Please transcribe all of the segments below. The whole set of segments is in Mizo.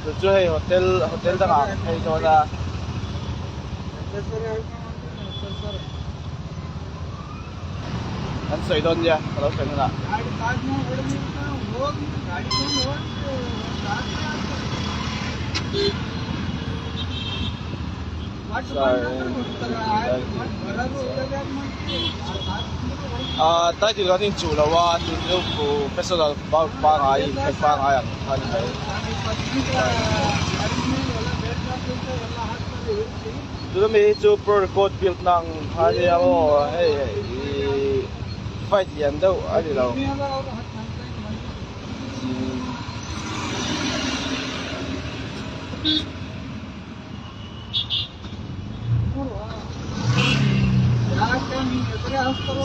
Chu chu hei hotel hotel dangah kan phei dawn a. Kan sawi dawn nia ka lo sawi hunah. Ahh title kan inchuh lo a tun chu professional pangai inkhel pangai ang kha a ni mai. Tuna mi hi chu pro record build na ang kha a nia aw hei ihh fight lian deuh a ni lo.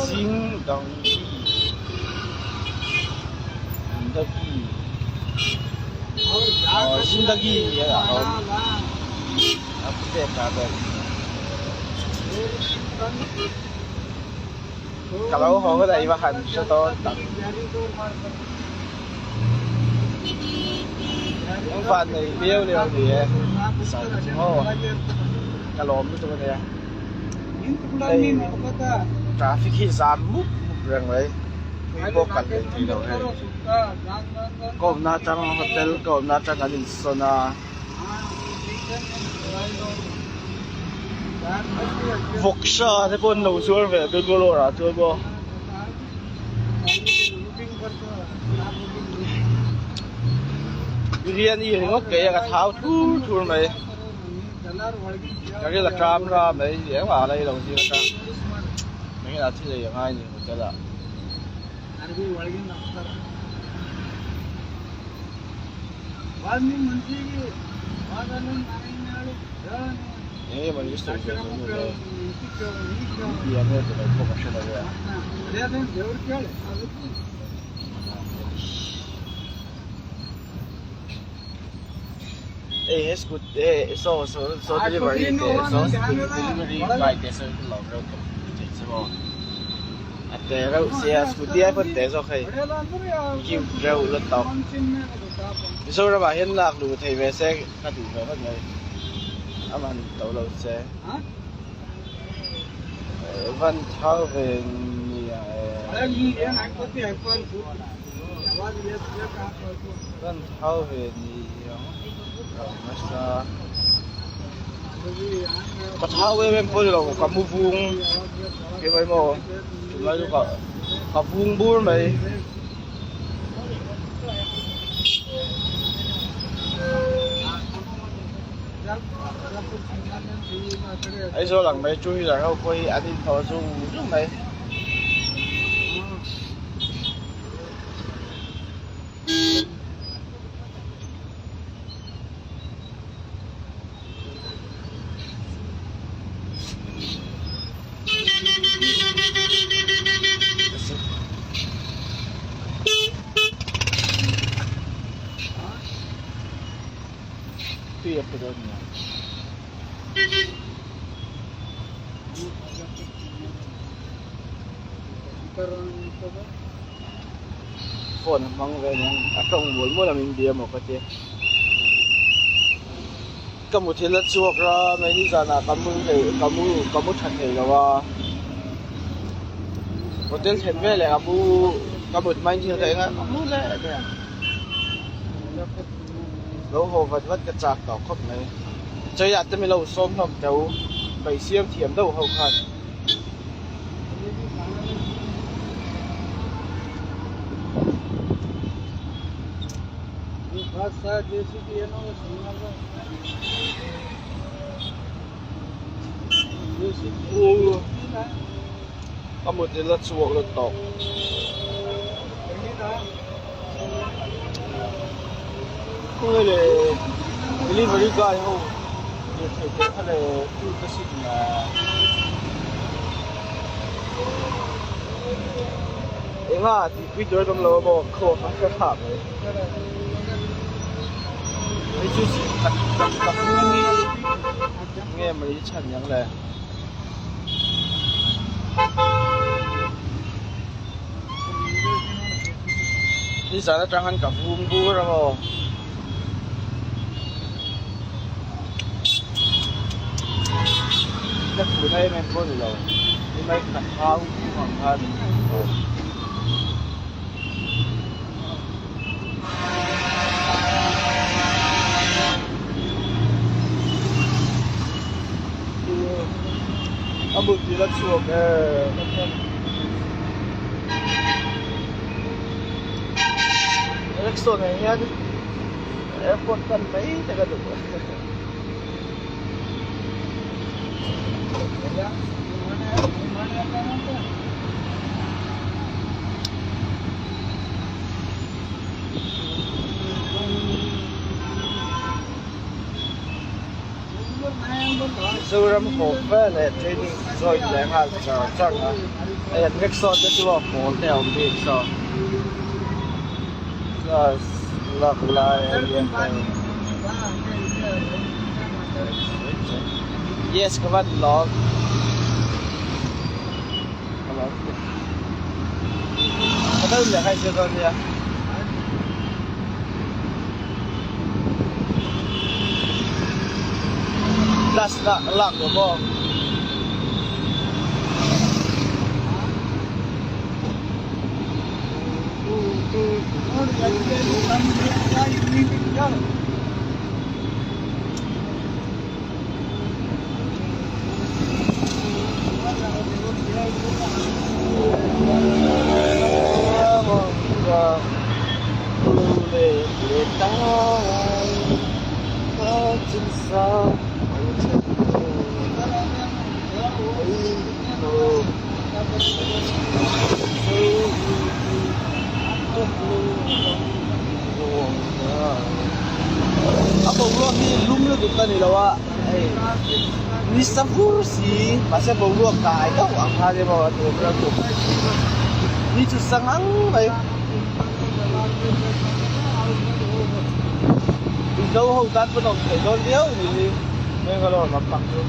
Zing dang zindagi aw zindagi tih a awm a pek ah ber ka lo haw daih va han hre dawn tak an van nei viau leh a ni e aw ka lawm lutuk a nia hei traffic hi zam mup mup reng mai thui pawh kal leh thei lo hei ka awmna atang hotel ka awmna atang kan insawn a. Vawksa te pawh an lo zuar ve Bangalore ah chuan maw. Biryani ringawt kei a ka thau thur thur mai. Ka ril a tram ra mai engmah a la ei lo zir atang. Engin ah thil ei a ngai ni hotel ah. Enge mawni hi sawi ve lo nu le India nge tilo pawh ka hre lo e a. Hei he scooty hei saw saw saw delivery te saw delivery guy te saw lo reuh tawp thei che maw a te reuh sia scooty ai pawn te zawk hei cute reuh lutuk Mizoram ah hian lak luh thei ve se ka duh ve ngawt mai a man to lo che van thau ve nia van thau ve ni ang lo nasa ka thau em em pawh ni lo ka mu vung ke mai maw tunlai chu ka vung bur mai. Aizawl ang mai two wheeler ho pawh hi an inhlawh zung zung mai. Tui a phu dawn nia. Phone a hmang ve aniang a tawng mual mual a min bia maw ka ti. Ka mu thil a chhuak ra mai nizanah ka mu thei ka mu ka mu tha thei lo a hotel thlen veleh ka mu ka mut hmain thil ka eng a ka mu leh leh a lo haw vat vat ka chak tawh khawp mai cheiah te min lo sawm hlawm teh u bai siam thiam deuh ho khan. Ka mut ila chhuak la tawp. Khawnge le delivery guy ho lirthei te kha le cute asin Enga tih pui tur a awm lo a maw khaw kha hre thla mai. Hei chu ka ka phung hi nge mai chhan ang le. Nizan atang khan ka vung bur a maw. ka thlun em em pawh a ni lo nimai ka hau thung ang khan aw. A mut a chhuak e. Rickshaw nen hian airport pan mai te ka duh. Mizoram haw veleh training join leh nghal char char a hei an rickshaw te chu a pawl te a awm bik saw class lak lai a nia hmel yes ka van lawm ka lawm ka kal leh khai zir dawn nia. Class lak lak lo maw? A boruak hi lum lutuk a ni lo a hei ni sa fur si mahse boruak kai deuh ang kha emaw a nuam reuh lutuk ni chu sa ngang mai mizo ho tan pawn awm theih dawn viau ni hi Bangalore lampang chu.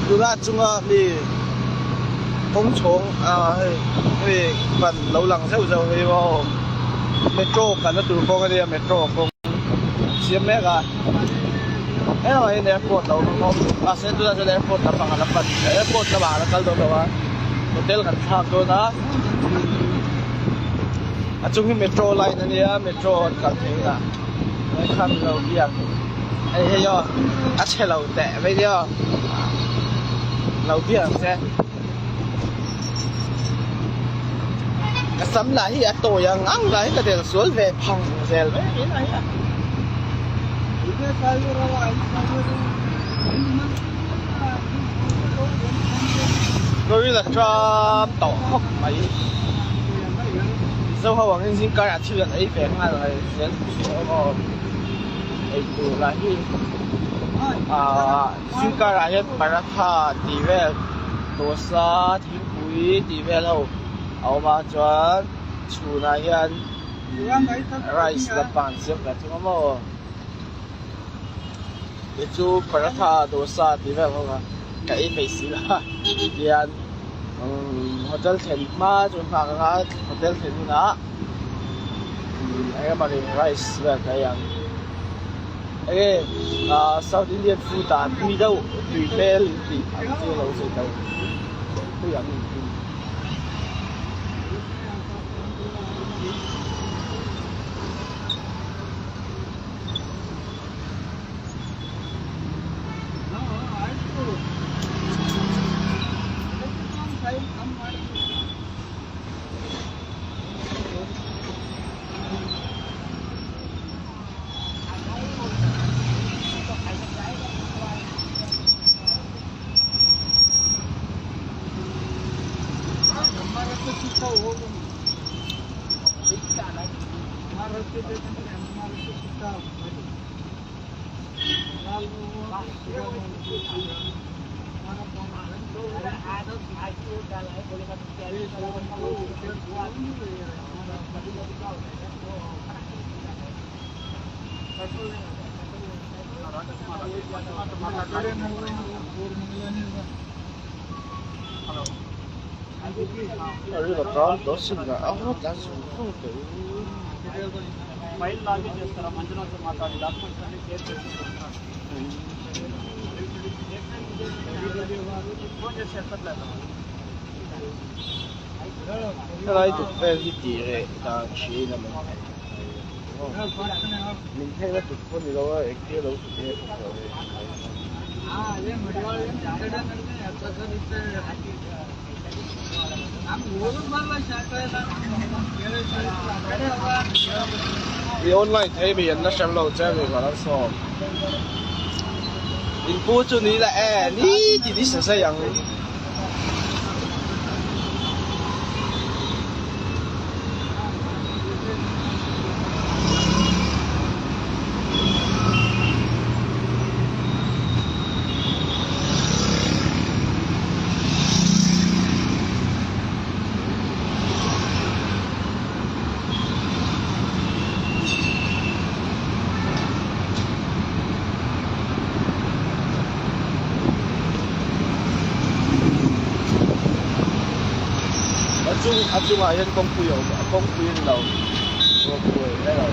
Tuna chunga mi kawng chhawng ah hei hei ban lo lang zeuh zeuh hi maw metro kalna tur kawng a nia metro kawng an siam mek a hengah hian airport a awm a mahse tunah chuan airport lampang a la pan airport lamah a la kal dawn lo a hotel kan thlak dawn a a chung hi metro line a nia metro an kal thei a hei khan lo biak hei hei aw a chhe lo teh mai nia lo biak ang che. Ka sam lah hi a tawi ang ang lah hi ka del sual ve phang zel mai a ni lai a. Gorilla tram tawh khawp mai. Mizo ho angin zingkarah thil an ei ve nghal mai zel emaw ei tur lah hi ahh zingkarah hian paratha tih vel dosa thingpui tih vel ho a awm a chuan chhunah hian rice lampang an siam ve thung a maw kei chu paratha dosa tih vel ho kha ka ei peih si lo a tihian hotel thlen hma chu nghak anga hotel thlen hunah eng emawni rice vel ka ei ang enge ah south indian food ah tui deuh tui hmel tih ang chu lo sawi tawh tui ang in ti. A rilru tan tawh sin lah a tlan zung zung teh u. Helai tuk vel hi tih reh dan hriin a awm a min phek na tuk pawh ni lo a engtia lo tih nge ka hre lo I online thei mi an la hrem lo che mi ka lo sawm in pu chu ni la e ni ti ni sa zai ang. A chung a chungah hian kawngpui a awm a kawngpui a ni lo ropeway a lo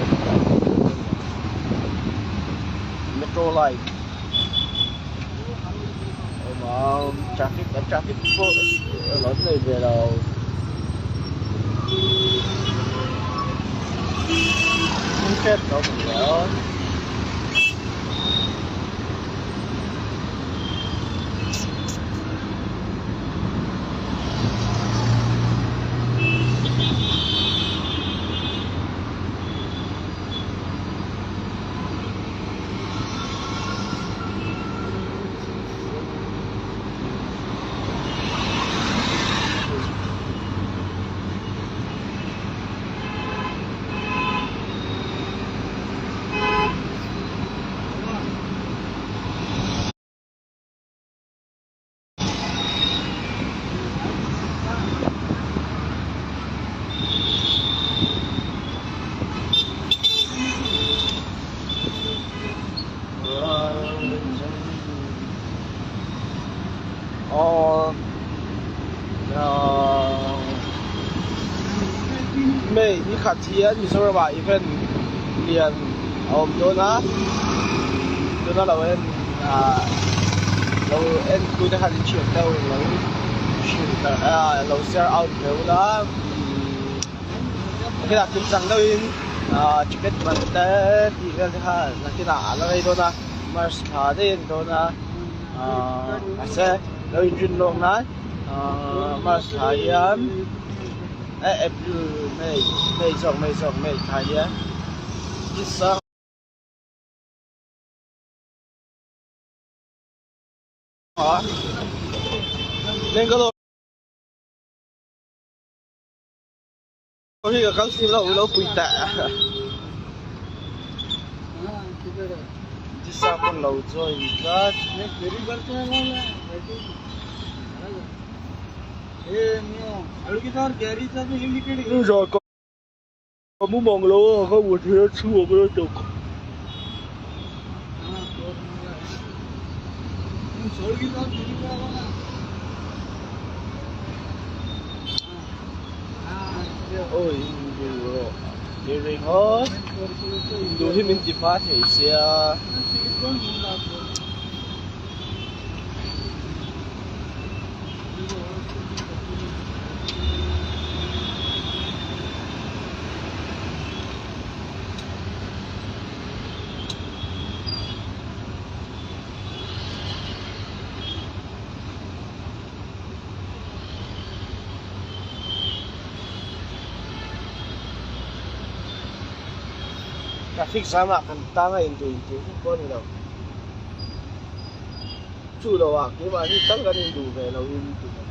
metro line a awm a traffic traffic pawh a nei ve lo. Aw May ni khat hian Mizoram ah event lian a awm dawn a tuna lo en ah lo en tu te khan in thian deuh lo hrilh ah lo share out ve ula nakinah kim chang deuhin ah ticket man te tih vel te kha nakinah a la rei dawn a March thla daih a ni dawn a ah mahse lo inrin lawk nan ah March thla hian eh April May May zawk May zawk May thla hian tisa. Hi ka kal sim lo lo pui ta tisa pawn lo join tlat. Awi induh rawh i ringawt induh hi min ti hma thei sia. Traffic jam ah kan tang a induh intih vek pawh a ni lo. Chu lo ah keimah hi tal kan induh ve lo in ti lo.